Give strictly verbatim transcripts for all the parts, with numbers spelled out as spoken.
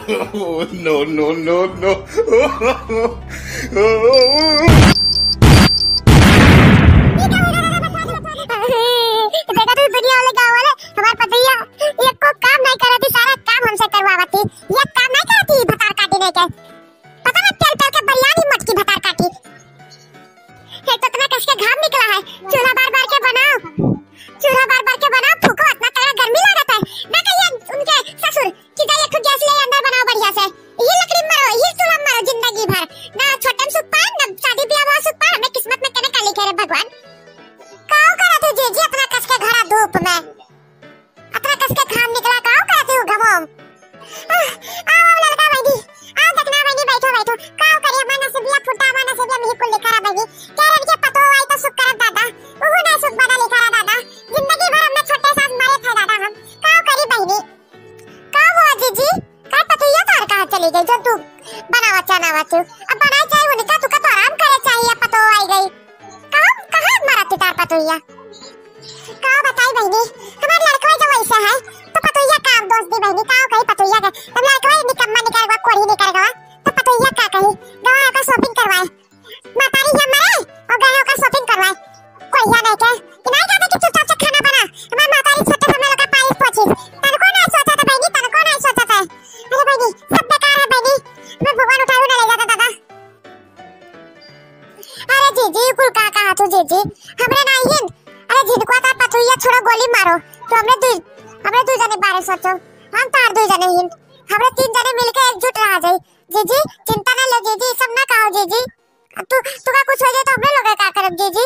Oh, no, no, no, no। देखा तू दुनिया वाले, गाँव वाले, हमार पतोहिया एको काम नहीं करती, सारा काम हमसे करवावती। ये काम नहीं करती, भतार काटी नहीं के। पता ना, तेल तेल के बरियानी मटकी भतार काटी। एक तो इतना कस के घाम निकला है, चूल्हा बार बार के बनाओ, चूल्हा बार बार के बनाओ, फूको, इतना तगड़ा गर्मी लागत है। ना कहिए उनके ससुर कि जाइए, एक ठो गैस ले अंदर बनाओ बढ़िया से, ये लकड़ी मारो, ये चूल्हा मारो जिंदगी भर। ना छोटे में सुख पाए, ना शादी ब्याह में सुख पाए, हमें किस्मत में केने का लिखे रे भगवान। काव करत हो जीजी इतना कस के घरा धूप में? अतरा कस के घाम निकला, काव करत हो घमो? आह, आओ, आओ ललका बहिनी, आओ दखना बहिनी, बैठो, बैठो। काव करी, हमार नसीबिया फूटा, हमार नसीबिया में ही कुल लिखा रहा बहिनी। कह रहे कि पतो आई तो सुख करत दादा, उहु ना सुख बना लिखा रहा दादा। जिंदगी भर हमने छोटे सास मारे थे दादा हम। काव करी बहिनी? काव हुआ जीजी? का पतोहिया तार कहाँ चली गई जो तू बनावा चनावा तू? अब बनाई चाहे उनका, तू का तो आराम करे चाहिए, पतो आई गई। कहाँ, कहाँ मरत तार पतोहिया? का बताई बहिनी, हमार लड़कवा जब वैसे है, तो पतोहिया का दोष दी बहिनी, का कही पतोहिया के? तब लड़कवा निकम्मा निकल गवा, कोढ़ी निकल गवा, तो पतोहिया का कही? गवा का shopping करवाए, मातारी यहाँ मरे और गए ओकर shopping करवाए, कोढ़िया नहीं के। कि नहीं कहते कि चुपचाप से खाना बना, हमार मातारी छोटे समय लगा पाइस पोछिस, तनको नहीं सोचा था बहिनी, तनको नहीं सोचा था। अरे बहिनी, सब बेकार है बहिनी, हमें भगवान उठाए ना ले जाता दादा। अरे जीजी, कुल का कहा तू जीजी? हमरे नाई हिन। अरे जिनको आता पतोहिया छोड़ो, गोली मारो। तो हमरे दुई, हमरे दुई जने बारे सोचो। हम तार दुई जने हिन। हमरे तीन जने मिलके एकजुट रहा जाई। जीजी, चिंता ना लो जीजी, सब ना कहो जीजी। तू, तू का कुछ हो जाए तो हमरे लोग का करब जीजी?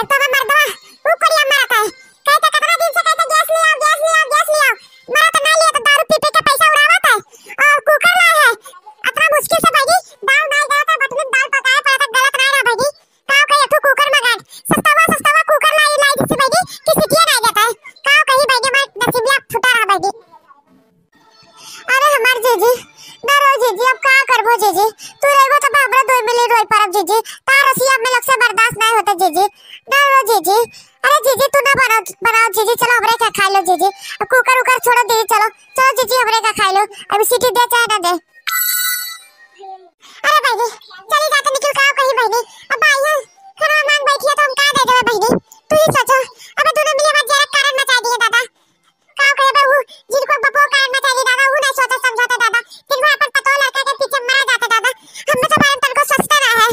एक तो हमार मर्दवा, ऊ कोढ़िया मारत है। कहते कितना दिन से कहते गैस ले आओ, गैस ले आओ, गैस ले आओ। मारा तो ना लिया तो दारू पी पी के पैसा उड़ावत है। और cooker लाए है। अतना मुश्किल से बहिनी, दाल नाई गलत है, बटुक दाल पकाए पड़ा था, गलत नाई रहा बहिनी। का कहे तू cooker मंगाए? सस्तावा, सस्तावा cooker लाई, लाई दिस बहिनी, कि सीटिया नाई जाता है। का कही बहिनी, हमार नसीबिया फूटा रहा बहिनी। अरे हमार जीजी, ना रो जीजी, अब का करबो जीजी? तू रहबो तब हमरा दोई मिली रोई परब जीजी। तार रसिया में लोग से बर्दाश्त नहीं होता जीजी। ना रो जीजी। अरे जीजी, तू ना बनाओ, बनाओ जीजी, चलो हमरे का खा लो जीजी। अब cooker उकर छोड़ो दीदी, चलो, चलो जीजी, हमरे का खा लो। अभी सीटी दे चाहे ना दे। अरे बहिनी, चली जाते निकल का कही बहिनी। अब आई है, खाना मांग बैठी है तो हम का दे देवे बहिनी? तू ही सोचो, अबे दोनों मिले हमार जरा कारण मचा दिए दादा। का कहे बहू, जिनको बपो कारण ना चाहिए दादा, वो नहीं सोचा समझाता दादा। दिन भर अपन पतोह लड़का के पीछे मरा जाता दादा। हम में तो मालूम तनको सोचता ना है।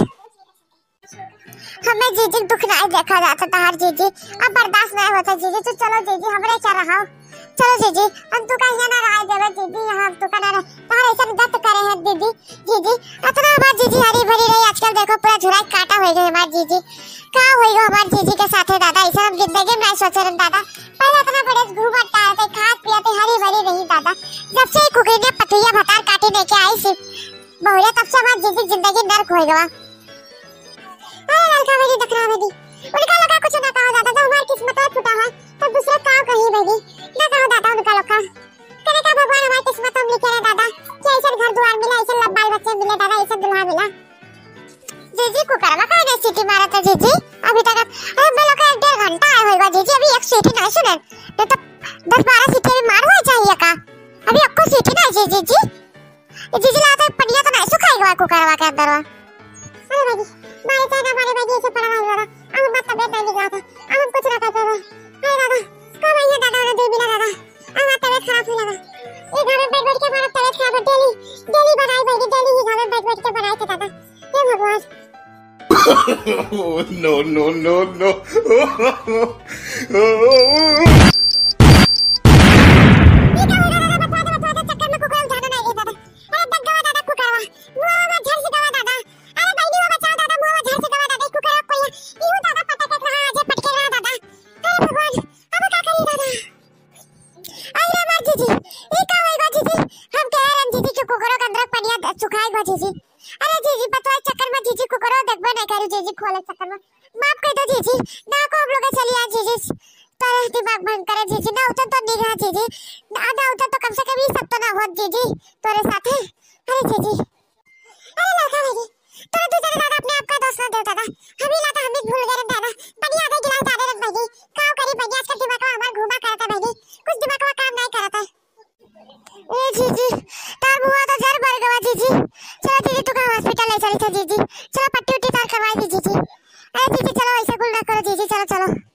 हमें जीजी दुख नहीं देखा जाता तहार जीजी, अब बर्दाश्त नहीं होता जीजी। तो चलो जीजी, हमरे क्या रहा, चलो जीजी, हम तू का यहाँ ना रहा देवे जीजी, यहाँ हम तू का ना रह, तहार ऐसा गत करे हैं दीदी। जीजी, अतना हमार जीजी हरी भरी रही, आजकल देखो पूरा झुराई काटा हो गई हमार जीजी। का होई गो हमार जीजी के साथे दादा, ऐसे हम जिंदगी में नहीं सोचे रहन दादा। पहले अतना बड़े घूमत टहरते, खात पियते, हरी भरी रही दादा। जब से ई कुकरी ने पतोहिया भतार काटी लेके आई सी बहुरिया, तब से हमार जीजी जिंदगी नर्क हो गवा। अरे ललका बेटी, दखना बेटी, उनका लोग का कुछ ना कहो दादा, जब हमार किस्मत फूटा है, तब दूसरा का कही बेटी, ना कहो दादा उनका लोग का। करे का भगवान हमार किस्मत में लिखे रहे दादा, कि ऐसन घर दुआर मिला, ऐसन लब-, बाल बच्चे मिले दादा, ऐसन दुल्हा मिला। जीजी, कुकरवा काहे नहीं सीटी मारत है जीजी? अभी तक, अरे, बे लोग एक डेढ़ घंटा आए होइगा जीजी, अभी एक सीटी नहीं सुने। नहीं तो दस बारह सीटी अभी मार हुआ चाहिए का? अभी एको सीटी नहीं जीजी, जीजी। ए जीजी, लाते पनिया तो नहीं सुखाई हुआ कुकरवा के अंदर वा। अरे भाई, मारे चाहे ना मारे भाई, ऐसे पड़ा भाई दादा। अब हमार तबीयत नहीं निकला था, अब हम कुछ ना कर पावे। अरे दादा, कब आई है दादा, उन्हें दे मिला दादा। अब हमार तबीयत खराब हो लगा। ये घर में बैठ बैठ के हमारा तबीयत खराब है, डेली, डेली बनाई भाई, डेली ही घर में बैठ बैठ के बनाए थे दादा। हे भगवान। Oh, no, no, no, no। ये का हो रहा है? बतवा दे, बतवा दे, चक्कर में कुकरवा उठाना नहीं है दादा। अरे, दग गवा दादा कुकरवा। मुआ में झर से गवा दादा। अरे, बहिनी, वो बचाओ दादा, मुआ में झर से गवा दादा, कुकरवा कोई है। इहू दादा पटक रहा, आज पटके रहा दादा। अरे भगवान, अब का करी दादा? अरे हमार जीजी, ई का होई बा जीजी? हम कह रहे हैं जीजी कि कुकरो के अंदर पनिया द-, सुखाए बा जीजी। अरे जीजी, बतवा चक्कर में जीजी कुकरो देखबे नहीं करी जीजी, खोले चक्कर में। माफ कर दो जीजी, ना को हम लोग चली आ जीजी। तोरे दिमाग भंग करे जीजी, ना उतर तो निगाह जीजी, ना, ना उतर तो कम से कम ये सब तो ना होत जीजी, तोरे साथे। अरे जीजी, अरे ललका भाई, तोरे दू जने दादा अपने आप का दोष ना दे दादा, हम ही लाता हम ही भूल गए रे दादा, पानी आधे गिलास ज्यादा रख भाई, का करी भाई, आजकल दिमाग हमार घूमा करता भाई, कुछ दिमाग काम नहीं करता। ए जीजी, तार मुँह तो जर बर गवा जीजी। चलो जीजी, तू का हॉस्पिटल ले चली था जीजी। चलो पट्टी उट्टी तार करवाई दी जीजी। अरे जीजी चलो, ऐसे कुल ना करो जीजी, चलो चलो।